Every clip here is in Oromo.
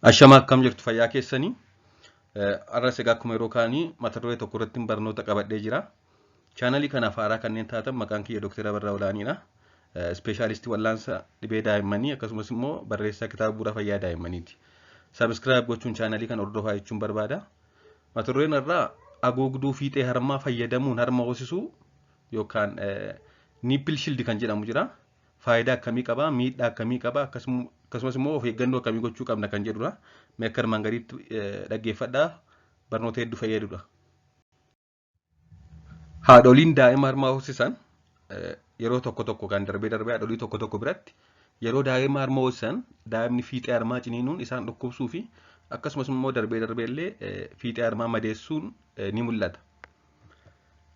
Ashama, akkam jirtu? Fayyaa keessanii? Har'as egaa akkuma yeroo kaanii mata duree tokko irratti barnoota qabadhee jira. Chaanalii kanaaf haaraa kanneen taatan, maqaan kiyya Dooktar Abarraa Olaaniidha. Ispeeshaalistii wal'aansa dhibee daa'immanii, akkasumas immoo barreessaa kitaaba bu'uura fayyaa daa'immaniiti. Subscribe gochuun chaanalii kana hordofaa jechuun barbaada. Mata dureen irraa haguugduu fiixee harmaa fayyadamuun harma hoosisuu yookaan nipple shield kan jedhamu jira. Faayidaa akkamii qaba? Miidhaa akkamii qaba? Akkasumas immoo of eeggannoo akkamii gochuu qabna kan jedhudha. Mee akka armaan gadiitti dhaggeeffadhaa, barnoota hedduu fayyadudha. Haadholiin daa'ima harmaa hoosisan yeroo tokko tokko, kan darbee darbee haadholii tokko tokko biratti, yeroo daa'ima harma hoosisan daa'imni fiixee harmaa ciniinuun isaan dhukkubsuu fi akkasumas immoo darbee darbee illee fiixee harmaa madeessuun ni mul'ata.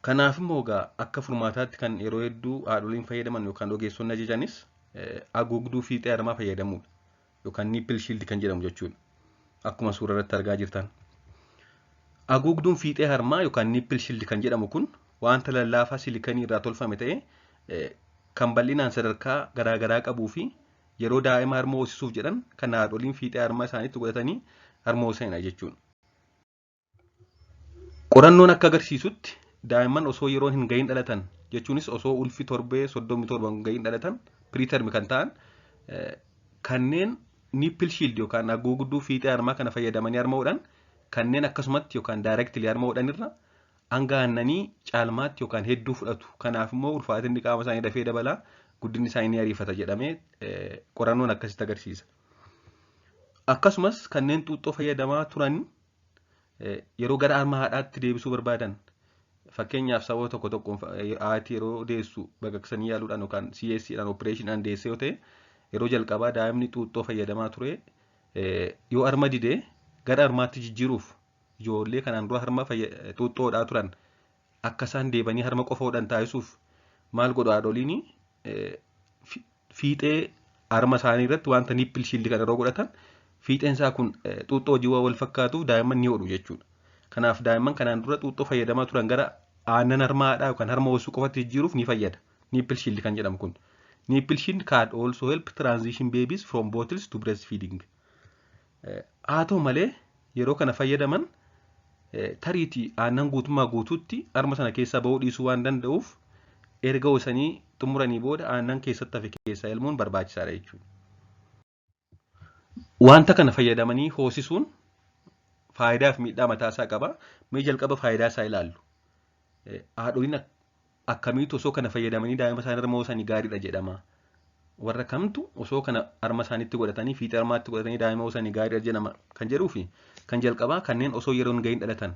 Kanaaf immoo egaa akka furmaataatti kan yeroo hedduu haadholiin fayyadaman yookaan ogeessonni ajajanis haguugduu fiixee harmaa fayyadamuudha. Yookaan nipple shield kan jedhamu jechuudha. Akkuma suura irratti argaa jirtan. Haguugduun fiixee harmaa yookaan nipple shield kan jedhamu kun wanta lallaafaa silikanii irraa tolfame ta'ee kan bal'inaan sadarkaa garaagaraa qabuu fi yeroo daa'ima harma hoosisuuf jedhan kan haadholiin fiixee harmaa isaaniitti godhatanii harma hoosisanidha jechuudha. Qorannoon akka agarsiisutti, daa'imman osoo yeroon hin gahin dhalatan, jechuunis osoo ulfi torbee 37 hin gahin dhalatan, preterm kan ta'an, kanneen nipple shield yookaan haguugduu fiixee harmaa kana fayyadamanii harma hodhan kanneen akkasumatti yookaan directly harma hodhan irra hanga aannanii caalmaatti yookaan hedduu fudhatu. Kanaaf immoo ulfaatinni qaama isaanii dafee dabalaa, guddinni isaanii ni ariifata jedhamee qorannoon akkasitti agarsiisa. Akkasumas kanneen xuuxxoo fayyadamaa turan yeroo gara harma haadhaatti deebisuu barbaadan, fakkeenyaaf sababa tokko tokkoon haati yeroo deessu baqaqsanii yaaluudhaan yookaan CS-dhaan, opereeshiniidhaan deessee yoo ta'e, yeroo jalqabaa daa'imni xuuxxoo fayyadamaa ture yoo harma didee gara harmaatti jijjiiruuf, ijoollee kanaan dura harma xuuxxoo hodhaa turan akka isaan deebanii harma qofa hodhan taasisuuf maal godhu haadholiin? Fiixee harma isaanii irratti wanta nipple shield kana yeroo godhatan, fiixeen isaa kun xuuxxoo hojii waan wal fakkaatuuf daa'imman ni hodhu jechuudha. Kanaaf daa'imman kanaan dura xuuxxoo fayyadamaa turan gara aannan harma haadhaa yookaan harma hoosisuu qofatti jijjiiruuf ni fayyada. Nipple shield kan jedhamu kun. Nipple shield can also help transition babies from bottles to breastfeeding. Haa ta'u malee, yeroo kana fayyadaman tariitii aannan guutummaa guutuutti harma sana keessaa bahuu dhiisuu waan danda'uuf, erga hoosanii xumuranii booda aannan keessatti hafe keessaa elmuun barbaachisaadha jechuudha. Wanta kana fayyadamanii hoosisuun faayidaa fi miidhaa mataa isaa qaba. Mee jalqaba faayidaa isaa ilaallu. Haadholiin akkamiitu osoo kana fayyadamanii daa'ima isaanii harma hoosanii gaariidha jedhama? Warra kamtu osoo kana harma isaaniitti godhatanii, fiixee harmaatti godhatanii daa'ima hoosanii gaariidha jedhama kan jedhuu fi kan jalqabaa kanneen osoo yeroo hin gahin dhalatan.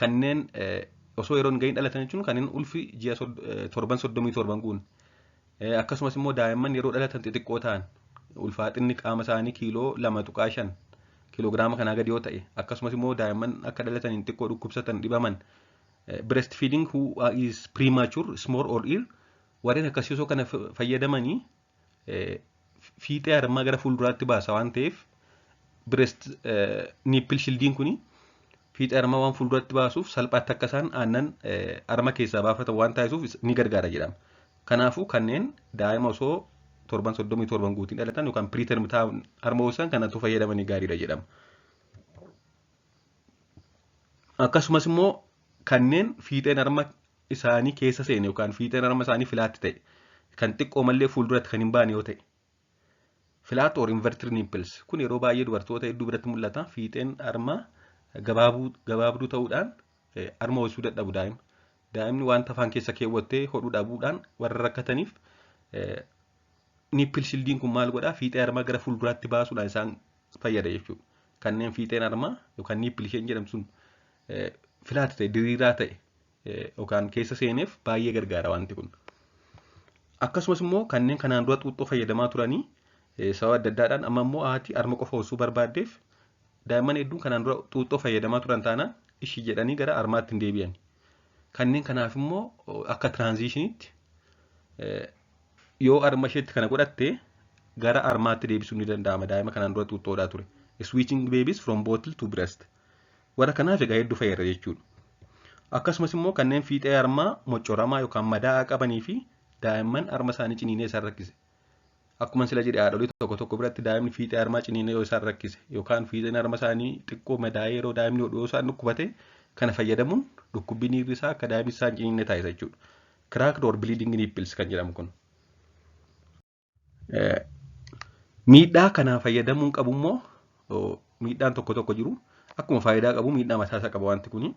Kanneen osoo yeroo hin gahin dhalatan jechuun kanneen ulfi ji'a torban 37 guun. Akkasumas immoo daa'imman yeroo dhalatan xixiqqoo ta'an, ulfaatinni qaama isaanii kiiloo 2.5 kiiloogiraama kanaa gadi yoo ta'e, akkasumas immoo daa'imman akka dhalataniin xiqqoo dhukkubsatan, dhibaman, breastfeeding who is premature, small or ill, warreen akkasii osoo kana fayyadamanii fiixee harmaa gara fuulduraatti baasa waan ta'eef, breast nipple shieldiin kuni fiixee harmaa waan fuulduratti baasuuf, salphaatti akka isaan aannan harma keessaa baafatan waan taasisuuf ni gargaara jedhama. Kanaafuu kanneen daa'ima osoo torban 37 guutiin dhalatan yookaan preterm ta'an harma hoosisan kanatu fayyadamanii gaariidha jedhama. Akkasumas immoo kanneen fiixeen harma isaanii keessa seene yookaan fiixeen harma isaanii flat ta'e, kan xiqqoo mallee fuulduratti kan hin baane yoo ta'e. Flat or inverted nipples kun yeroo baay'ee dubartoota hedduu biratti mul'ata. Fiixeen harmaa gabaabduu ta'uudhaan harma hoosisuu dadhabu daa'ima. Daa'imni wanta afaan keessa keewwattee hodhuu dhabuudhaan warra rakkataniif nipple shieldiin kun maal godhaa? Fiixee harmaa gara fuulduraatti baasuudhaan isaan fayyada jechuudha. Kanneen fiixeen harmaa yookaan nipple isheen jedhamtu sun flat ta'e, diriiraa ta'e yookaan keessa seeneef baay'ee gargaara wanti kun. Akkasumas immoo kanneen kanaan dura xuuxxoo fayyadamaa turanii sababa adda addaadhaan amma immoo haati harma qofa hoosisuu barbaaddeef, daa'imman hedduun kanaan dura xuuxxoo fayyadamaa turan taanaan ishii jedhanii gara harmaatti hin deebi'an. Kanneen kanaaf immoo akka transitioniitti yoo harma isheetti kana godhatte gara harmaatti deebisuun ni danda'ama daa'ima kanaan dura xuuxxoodhaa ture. Switching babies from bottle to breast. Warra kanaaf egaa hedduu fayyada jechuudha. Akkasumas immoo kanneen fiixee harmaa moccoramaa yookaan madaa'aa qabanii fi daa'imman harma isaanii ciniinee isaan rakkise. Akkuma sila jedhe, haadholii tokko tokko biratti daa'imni fiixee harmaa ciniinee yoo isaan rakkise yookaan fiixeen harma isaanii xiqqoo madaa'ee yeroo daa'imni hodhu yoo isaan dhukkubate, kana fayyadamuun dhukkubbiin isaa akka daa'imni isaan ciniinne taasisa jechuudha. Cracked or bleeding nipples kan jedhamu kun. Miidhaa kanaa fayyadamuun qabu immoo, miidhaan tokko tokko jiru. Akkuma faayidaa qabu, miidhaa mataa isaa qaba wanti kuni.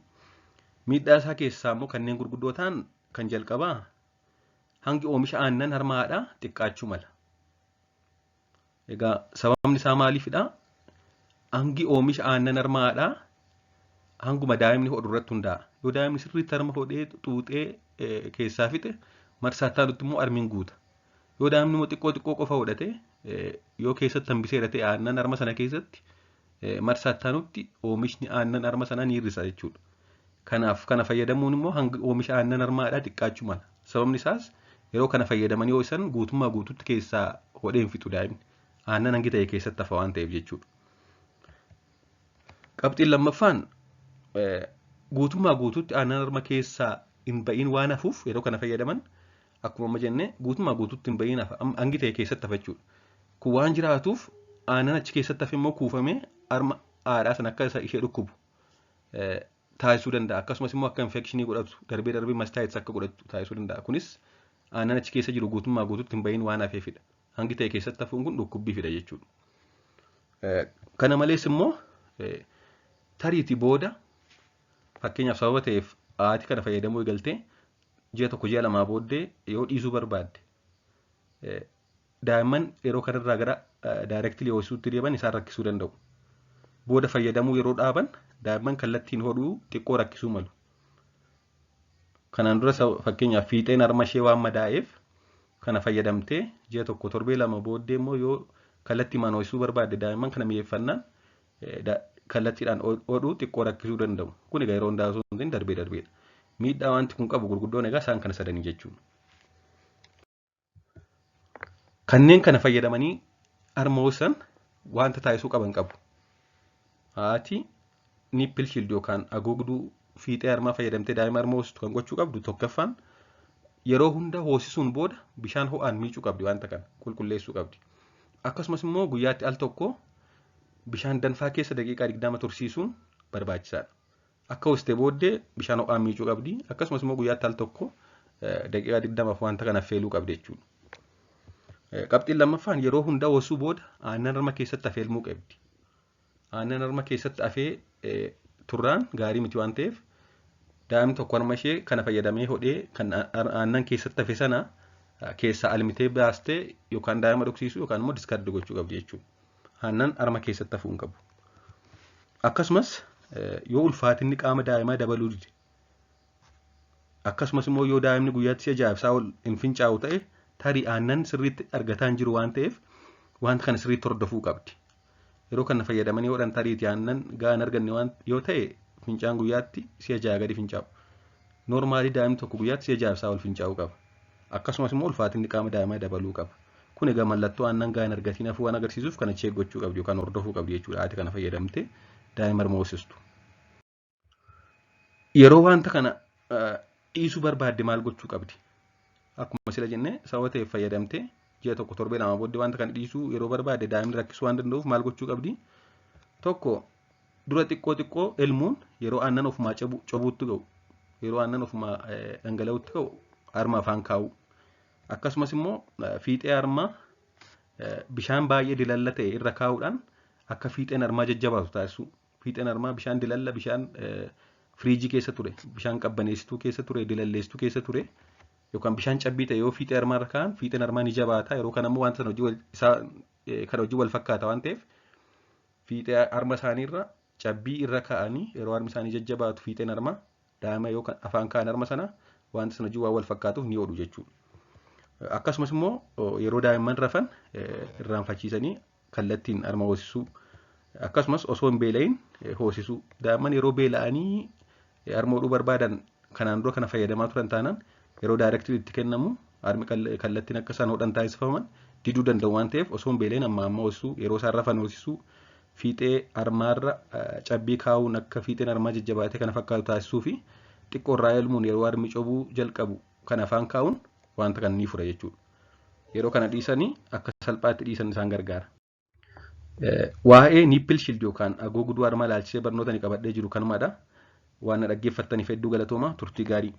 Miidhaa isaa keessaa immoo kanneen gurguddoo ta'an, kan jalqabaa hangi oomisha aannan harma haadhaa xiqqaachuu mala. Egaa sababni isaa maaliifidha? Hangi oomisha aannan harma haadhaa hanguma daa'imni hodhu irratti hundaa'a. Yoo daa'imni sirriitti harma hodhee xuuxee keessaa fixe, marsaa itti immoo harmiin guuta. Yoo daa'imni immoo xiqqoo xiqqoo qofa hodhate, yoo keessatti hambiseera ta'e aannan harma sana keessatti, marsaa itti oomishni aannan harma sanaa ni hir'isa jechuudha. Kanaaf kana fayyadamuun immoo hangi oomisha aannan harma haadhaa xiqqaachuu mala. Sababni isaas yeroo kana fayyadamanii yoo isaan guutummaa guututti keessaa hodhee hin fixu daa'imni. Aannan hangi ta'e keessatti hafa waan ta'eef jechuudha. Qabxiin lammaffaan, guutummaa guututti aannan harma keessaa hin ba'iin waan hafuuf, yeroo kana fayyadaman akkuma amma jenne guutummaa guututti hin ba'iin hafa, hangi ta'e keessatti hafa jechuudha. Kun waan jiraatuuf aannan achi keessatti hafe immoo kuufamee harma haadhaa sana akka ishee dhukkubu taasisuu danda'a. Akkasumas immoo akka infekshinii godhatu, darbee darbee mastitis akka godhatu taasisuu danda'a. Kunis aannan achi keessa jiru guutummaa guututti hin ba'iin waan hafeefidha. Hangi ta'e keessatti hafuun kun dhukkubbii fida jechuudha. Kana malees immoo tariitii booda, fakkeenyaaf sababa ta'eef haati kana fayyadamuu eegaltee ji'a 1, ji'a 2 booddee yoo dhiisuu barbaadde, daa'imman yeroo kanarraa gara directly hoosisuutti deeman isaan rakkisuu danda'u. Booda fayyadamuu yeroo dhaaban daa'imman kallattiin hodhuu xiqqoo rakkisuu malu. Kanaan dura fakkeenyaaf fiixeen harma ishee waan madaa'eef kana fayyadamtee ji'a 1, torbee 2 booddee immoo yoo kallattiimaan hoosisuu barbaadde, daa'imman kana mi'eeffannaan kallattiidhaan hodhuu xiqqoo rakkisuu danda'u. Kun egaa yeroo hundaa osoo hin ta'in darbee darbeedha. Miidhaa wanti kun qabu gurguddoon egaa isaan kana sadanii jechuudha. Kanneen kana fayyadamanii harma hoosisan wanta taasisuu qaban qabu. Haati nipple shield yookaan haguugduu fiixee harmaa fayyadamtee daa'ima harma hoosistu kan gochuu qabdu, tokkoffaan yeroo hunda hoosisuun booda bishaan ho'aan miicuu qabdi, wanta kana qulqulleessuu qabdi. Akkasumas immoo guyyaatti al tokko bishaan danfaa keessa daqiiqaa 20 tursiisuun barbaachisaadha. Akka hoositee booddee bishaan ho'aan miicuu qabdi. Akkasumas immoo guyyaatti al tokko daqiiqaa 20f wanta kana affeeluu qabdi jechuudha. Qabxiin lammaffaan, yeroo hunda hoosisuu booda aannan harma keessatti affeelmuu qabdi. Aannan harma keessatti hafee turraan gaarii miti waan ta'eef, daa'imni tokko harma ishee kana fayyadamee hodhee kan aannan keessatti hafe sana keessaa almitee baastee yookaan daa'ima dhugsiisuu yookaan immoo discard gochuu qabdi jechuudha. Aannan harma keessatti hafuu hin qabu. Akkasumas yoo ulfaatinni qaama daa'imaa dabaluu dide, akkasumas immoo yoo daa'imni guyyaatti si'a 6 isaa ol hin fincaa'u ta'e, tarii aannan sirriitti argataa hin jiru waan ta'eef wanta kana sirriitti hordofuu qabdi. Yeroo kana fayyadamanii hodhan tariitii aannan gahaan arganne waan yoo ta'e, fincaan guyyaatti si'a 6 gadi fincaa'u. Normally daa'imni tokko guyyaatti si'a 6 isaa ol fincaa'uu qaba. Akkasumas immoo ulfaatinni qaama daa'imaa dabaluu qaba. Kun egaa mallattoo aannan gahaan argatiin hafuu waan agarsiisuuf kana check gochuu qabdi yookaan hordofuu qabdi jechuudha haati kana fayyadamtee daa'ima harma hoosistu. Yeroo wanta kana dhiisuu barbaadde maal gochuu qabdi? Akkuma sila jenne, sababa ta'eef fayyadamtee ji'a 1, torbee 2 booddee wanta kana dhiisuu yeroo barbaadde daa'imni rakkisuu waan danda'uuf maal gochuu qabdi? Tokko, dura xiqqoo xiqqoo elmuun yeroo aannan ofumaa cobuutti ga'u, yeroo aannan ofumaa dhangala'utti ga'u harma afaan kaa'uu. Akkasumas immoo fiixee harmaa bishaan baay'ee dilalla ta'e irra kaa'uudhaan akka fiixeen harmaa jajjabaatu taasisuu. Fiixeen harmaa bishaan dilalla, bishaan firiijii keessa ture, bishaan qabbaneessituu keessa ture, dilalleessituu keessa ture yookaan bishaan cabbii ta'e yoo fiixee harmaa irra kaa'an fiixeen harmaa ni jabaata. Yeroo kana immoo wanta sana hojii isaa kana hojii wal fakkaata waan ta'eef, fiixee harma isaaniirra cabbii irra kaa'anii yeroo harmi isaanii jajjabaatu fiixeen harmaa daa'ima yoo afaan kaa'an harma sana wanta sana hojii waan wal fakkaatuuf ni hodhu jechuudha. Akkasumas immoo yeroo daa'imman rafan irraanfachiisanii kallattiin harma hoosisuu, akkasumas osoo hin beela'in hoosisuu. Daa'imman yeroo beela'anii harma hodhuu barbaadan kanaan dura kana fayyadamaa turan taanaan, yeroo directly itti kennamu harmi kallattiin akka isaan hodhan taasifaman diduu danda'u waan ta'eef, osoo hin beela'in amma amma hoosisuu, yeroo isaan rafan hoosisuu, fiixee harmaarra cabbii kaa'uun akka fiixeen harmaa jajjabaatee kana fakkaatu taasisuu fi xiqqoo irraa elmuun yeroo harmi cobuu jalqabu kan afaan kaa'uun wanta kana ni fura jechuudha. Yeroo kana dhiisanii akka salphaatti dhiisan isaan gargaara. Waa'ee nipple shield yookaan haguugduu harmaa ilaalchisee barnoota ni qabadhee jiru kanumadha. Waan na dhaggeeffattaniif hedduu galatooma, turtii gaarii.